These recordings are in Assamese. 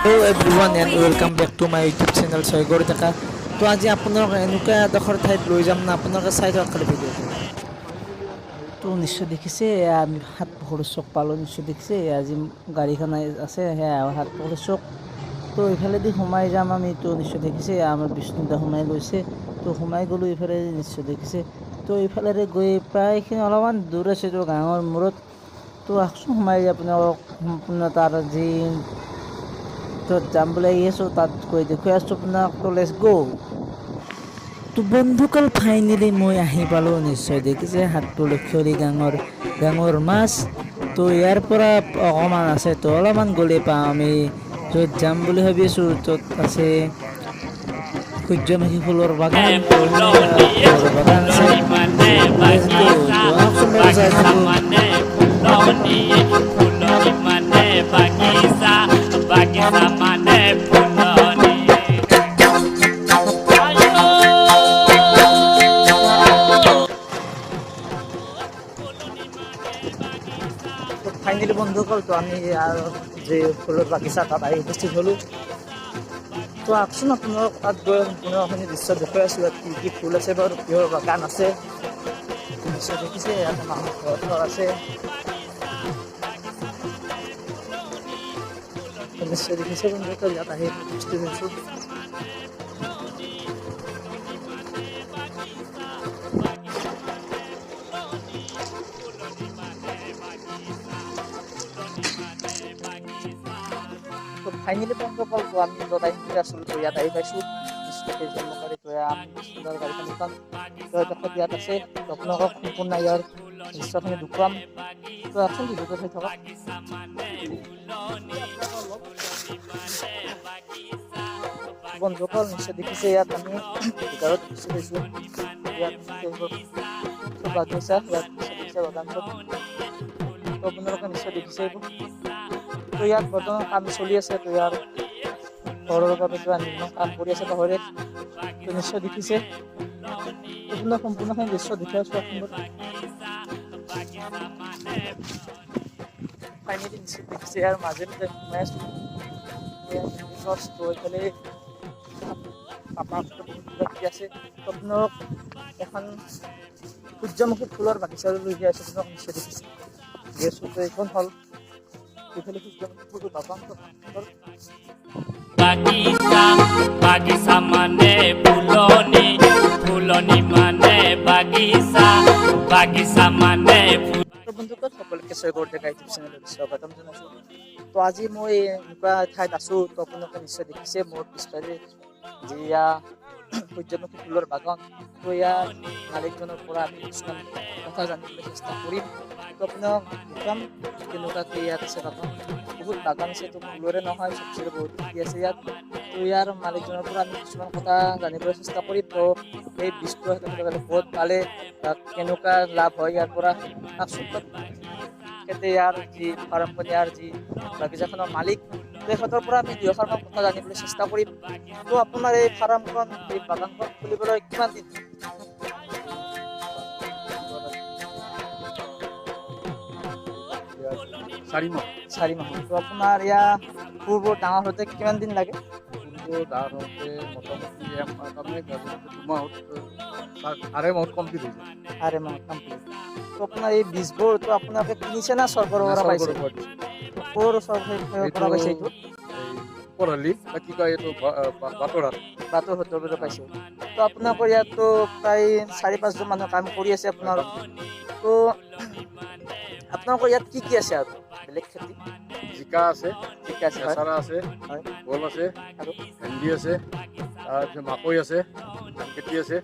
Hello everyone and welcome back to my YouTube channel Chaygar Deka. তো আজি আপোনালোক এনেকুৱা এডোখৰ ঠাইত লৈ যাম না, আপোনালোকে চাই থাকক খালি ভিডিঅ'টো। তো নিশ্চয় দেখিছে, এয়া আমি সাতপুখুৰী চক পালোঁ। নিশ্চয় দেখিছে, এয়া আজি গাড়ীখন আছে, সেয়া সাতপুখুৰী চক। তো এইফালেদি সোমাই যাম আমি। তো নিশ্চয় দেখিছে, এয়া আমাৰ বিষ্ণুদা সোমাই গৈছে। তো সোমাই গ'লোঁ এইফালে, নিশ্চয় দেখিছে। তো এইফালেৰে গৈ প্ৰায়খিনি অলপমান দূৰ আছে, তো গাঁৱৰ মূৰত। তো আহকচোন সোমাই আপোনালোকক সম্পূৰ্ণ তাৰ যি য'ত যাম বুলি আহি আছোঁ তাত গৈ দেখুৱাই আছোঁ আপোনাক। তো let's গ'। তো বন্ধুসকল, ফাইনেলি মই আহি পালোঁ। নিশ্চয় দেখিছে সাতপুখুৰী গাঁৱৰ মাছ। তো ইয়াৰ পৰা অকণমান আছে, তো অলপমান গ'লে পাওঁ আমি য'ত যাম বুলি ভাবি আছোঁ, ত'ত আছে সূৰ্যমুখী ফুলৰ বাগান। ফুলৰ বাগান আছে। তো আহকচোন বাৰু চাই থাকোঁ। ফুলনি মানে বাগিচা, বাগিচা মানে ফুলনি। তো ফাইনেলি বন্ধুসকল, তো আমি ইয়াৰ যে ফুলৰ বাগিচা তাত আহি উপস্থিত হ'লোঁ। তো আহকচোন আপোনালোক তাত গৈ সম্পূৰ্ণখিনি দৃশ্য দেখুৱাই আছোঁ, ইয়াত কি কি ফুল আছে বাৰু, কিহৰ বাগান আছে। নিশ্চয় দেখিছে, ইয়াত মানুহ ঘৰ চৰ আছে। নিশ্চয় দেখিছে বন্ধুসকল, ইয়াত আহি উপস্থিত হৈছোঁ। তো ফাইনেলি বন্ধুসকল, তো আমি য'ত আহিম বুলি আছিলোঁ, তো ইয়াত আহি পাইছোঁ। নিশ্চয় তো আমি সুন্দৰ গাড়ীখন এখন তো এডোখৰ ইয়াত আছে। তো আপোনালোকক সম্পূৰ্ণ ইয়াৰ দৃশ্যখিনি দেখুৱাম। তো আহকচোন ভিডিঅ'টো চাই থাকক। বন্ধুসকল, নিশ্চয় দেখিছে, ইয়াত আমি ভিতৰত উপস্থিত হৈছোঁ। ইয়াত এইবোৰ চব বাগিচা, ইয়াত নিশ্চয় দেখিছে বাগান চব। তো আপোনালোকে নিশ্চয় দেখিছে এইবোৰ। তো ইয়াত বৰ্তমান কাম চলি আছে। তো ইয়াৰ ঘৰৰ বাবে কিবা নিৰ্মাণ কাম কৰি আছে পাহৰে। তো নিশ্চয় দেখিছে, আপোনাক সম্পূৰ্ণখিনি দৃশ্য দেখুৱাই আছোঁ। আপোনালোক ফাইনেলি নিশ্চয় দেখিছে, ইয়াৰ মাজেৰে সোমাই আছোঁ। গছ, তো এইফালে পাপা বহুত কিবা কিবি আছে। তো আপোনালোক এখন সূৰ্যমুখী ফুলৰ বাগিচালৈ লৈ গৈ আছোঁ। আপোনালোক নিশ্চয় দেখিছে গৈ আছোঁ। তো এইখন হ'ল এইফালে সূৰ্যমুখী ফুলৰ বাগান। বাগিচা, বাগিচা মানে ফুলনি, ফুলনি মানে বাগিচা, বাগিচা মানে ফুল। তো বন্ধুসকল, সকলোকে ছয়গড় ডেকা ইউটিউব চেনেলত স্বাগতম জনাইছোঁ। তো আজি মই এনেকুৱা ঠাইত আছোঁ, তো আপোনালোকে নিশ্চয় দেখিছে মোৰ পিছফালে যি এয়া সূৰ্যমুখী ফুলৰ বাগান। তো ইয়াৰ মালিকজনৰ পৰা আমি কিছুমান কথা জানিবলৈ চেষ্টা কৰিম। তো আপোনাক দেখুৱাম কেনেকুৱাকৈ ইয়াত আছে বাগান, বহুত বাগান আছে। তো ফুলৰে নহয়, চব্জিৰে বহুত খেতি আছে ইয়াত। তো ইয়াৰ মালিকজনৰ পৰা আমি কিছুমান কথা জানিবলৈ চেষ্টা কৰিম। তো এই বীজটো তেখেতসকলে ক'ত পালে বা কেনেকুৱা লাভ হয় ইয়াৰ পৰা। আহকচোন, তেখেতে ইয়াৰ যি ফাৰ্মখন, ইয়াৰ যি বাগিচাখনৰ মালিক, তেখেতৰ পৰা আমি দুই এষাৰমান কথা জানিবলৈ চেষ্টা কৰিম। তো আপোনাৰ এই ফাৰ্মখন, এই বাগানখন খুলিবলৈ কিমান দিন? 4 মাহ। 4 মাহ। তো আপোনাৰ ইয়াৰ ফুলবোৰ ডাঙৰ হওঁতে কিমান দিন লাগে? ফুলবোৰ ডাঙৰ হওঁতে মোটামুটি একমাহ, তাৰমানে 2 মাহত, 2.5 মাহত কমপ্লিট হৈ যায়। 2.5 মাহত কমপ্লিট। তো আপোনাৰ এই বীজবোৰ তো আপোনালোকে কিনিছে না চৰকাৰৰ পৰা পাইছে? চৰকাৰৰ পৰা দিছে। ক'ৰ চৰকাৰৰ পৰা পাইছে এইটো? এই পৰহালি বা কি কয় এইটো বাটৰহাট। বাটৰহাটৰ পৰা পাইছে। তো আপোনালোকৰ ইয়াততো প্ৰায় চাৰি পাঁচজন মানুহ কাম কৰি আছে আপোনাৰ। তো আপোনালোকৰ ইয়াত কি কি আছে আৰু বেলেগ খেতি? জিকা আছে। জিকা আছে, হয়। লেচাৰা আছে। ভোল আছে। আৰু? ভেন্দি আছে, তাৰপিছত মাকৈ আছে, ধান খেতি আছে।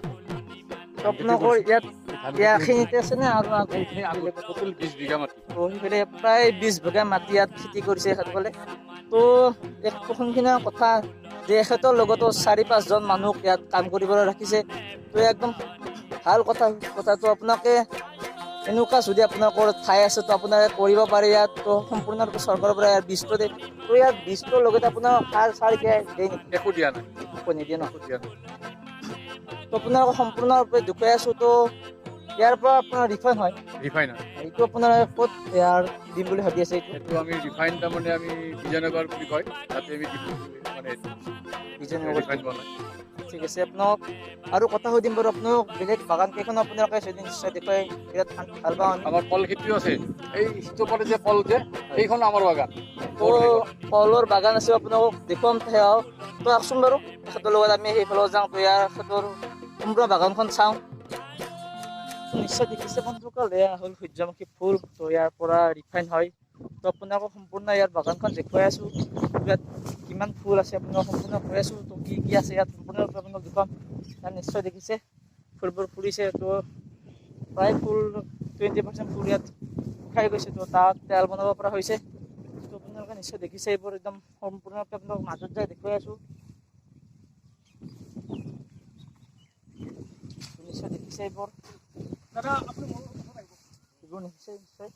তো আপোনালোকৰ ইয়াত ধান খেতি। ইয়াখিনিতে আছে নে আৰু এইখিনি টোটেল 20 বিঘা মাটি। তো সেইফালে প্ৰায় 20 বিঘা মাটি ইয়াত খেতি কৰিছে এখেতসকলে। তো এক প্ৰশংসনীয় কথা যে এখেতৰ লগতো চাৰি পাঁচজন মানুহক ইয়াত কাম কৰিবলৈ ৰাখিছে। তো একদম ভাল কথা। কথাটো আপোনালোকে এনেকুৱা যদি আপোনালোকৰ ঠাই আছে, তো আপোনালোকে কৰিব পাৰে ইয়াত। তো সম্পূৰ্ণৰূপে চৰকাৰৰ পৰা ইয়াৰ বীজটো দিয়ে। তো ইয়াত বীজটোৰ লগতে আপোনাৰ সাৰ চাৰ কিবা দিয়ে নেকি? একো দিয়া নাই। একো নিদিয়ে ন? একো দিয়া নাই। তো আপোনালোকক সম্পূৰ্ণৰূপে দেখুৱাই আছোঁ। তো ইয়াৰ পৰা আপোনাৰ ৰিফাইন হয়? ৰিফাইন হয়। এইটো আপোনাৰ ক'ত ইয়াৰ দিম বুলি ভাবি আছে এইটো? সেইটো আমি ৰিফাইন, তাৰমানে আমি বিজয়নগৰ বুলি কয়, তাতে আমি দিম মানে বিজয়নগৰ। ৰিফাইন বনাই। ঠিক আছে, আপোনাক আৰু কথা সুধিম বাৰু। আপোনাক বেলেগ বাগান কেইখন আপোনালোকে যদি নিশ্চয় দেখুৱাই বিৰাট ভাল পাওঁ আমি। আমাৰ কল খেতিও আছে। এই সিটো পাৰে যে কল যে, সেইখন আমাৰ বাগান। তো কলৰ বাগান আছে, আপোনালোকক দেখুৱাম সেয়াও। তো আহকচোন বাৰু, তেখেতৰ লগত আমি সেইফালেও যাওঁ। তো ইয়াৰ তেখেতৰ সম্পূৰ্ণ বাগানখন চাওঁ। নিশ্চয় দেখিছে বন্ধুসকল, এয়া হ'ল সূৰ্যমুখী ফুল। তো ইয়াৰ পৰা ৰিফাইন হয়। তো আপোনালোকক সম্পূৰ্ণ ইয়াৰ বাগানখন দেখুৱাই আছোঁ। ইয়াত কিমান ফুল আছে আপোনালোকক সম্পূৰ্ণ কৈ আছোঁ। তো কি কি আছে ইয়াত সম্পূৰ্ণৰূপে আপোনালোক দেখুৱাম। ইয়াত নিশ্চয় দেখিছে ফুলবোৰ ফুলিছে। তো প্ৰায় ফুল 20% ফুল ইয়াত শুকাই গৈছে। তো তাত তেল বনাব পৰা হৈছে। তো আপোনালোকে নিশ্চয় দেখিছে এইবোৰ, একদম সম্পূৰ্ণৰূপে আপোনালোক মাজত যাই দেখুৱাই আছোঁ। নিশ্চয় দেখিছে এইবোৰ, এইবোৰ দেখিছে নিশ্চয়।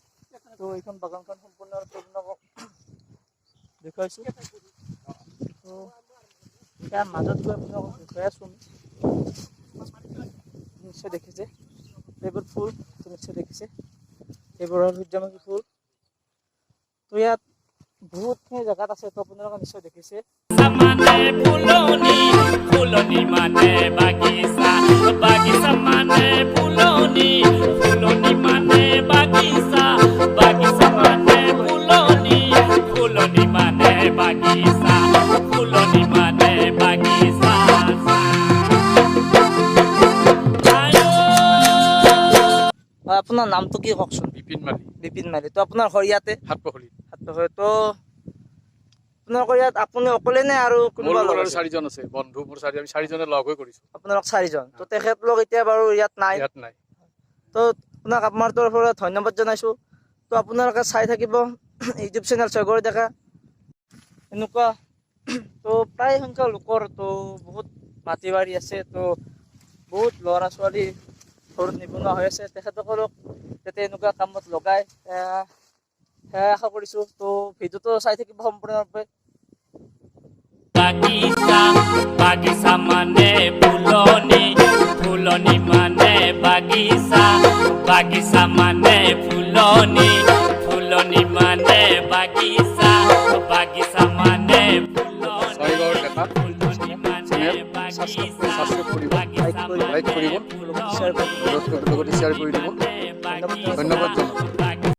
তো এইখন বাগানখন সম্পূৰ্ণৰূপে আপোনালোকক দেখুৱাইছোঁ। তো ইয়াৰ মাজত গৈ আপোনালোকক দেখুৱাই আছোঁ আমি। নিশ্চয় দেখিছে এইবোৰ ফুল। তো নিশ্চয় দেখিছে এইবোৰ হ'ল সূৰ্যমুখী ফুল। তো ইয়াত বহুতখিনি জেগাত আছে। তো আপোনালোকে নিশ্চয় দেখিছে। মানে ফুলনি, ফুলনি মানে বাগিচা, বাগিচা মানে ফুলনি, ফুলনি মানে বাগিচা, বাগিচা মানে ফুলনি, ফুলনি মানে বাগিচা, ফুলনি মানে বাগিচা। আয়ো। হয়, আপোনাৰ নামটো কি কওকচোন? বিপিন মালি। বিপিন মালি। তো আপোনাৰ ঘৰ ইয়াতে? সাতপখলী। হয়, তো আপোনালোকৰ ইয়াত আপুনি অকলে নে আৰু মোৰ কোনোবা লগত লগ আৰু আছে? চাৰিজন আছে, বন্ধু মোৰ চাৰি, আমি চাৰিজনে লগ হৈ কৰিছো। আপোনালোক চাৰিজন। তো তেখেতলোক এতিয়া বাৰু ইয়াত নাই? ইয়াত নাই। তো আপোনাক আমাৰ তৰফৰ পৰা ধন্যবাদ জনাইছোঁ। তো আপোনালোকে চাই থাকিব ইউটিউব চেনেল ছয়গড় ডেকা। এনেকুৱা তো প্ৰায় সংখ্যক লোকৰ তো বহুত মাটি বাৰী আছে। তো বহুত ল'ৰা ছোৱালী ঘৰত নিবনুৱা হৈ আছে, তেখেতসকলক যাতে এনেকুৱা কামত লগায় সেয়া আশা কৰিছোঁ। তো ভিডিঅ'টো চাই থাকিব সম্পূৰ্ণৰূপে। বাগিচা, বাগিচা মানে ফুলনি, ফুলনি মানে বাগিচা, বাগিচা মানে ফুলনি, ফুলনি মানে বাগিচা, বাগিচা মানে ফুলনি, ছয়গড় ডেকা ফুলনি মানে চেনেল বাগিচা, ছাবস্ক্ৰাইব কৰিব, বাগিচা লাইক লাইক কৰিব, শ্বেয়াৰ কৰিব। লগতে শ্বেয়াৰ কৰি দিব। ধন্যবাদ জনালোঁ।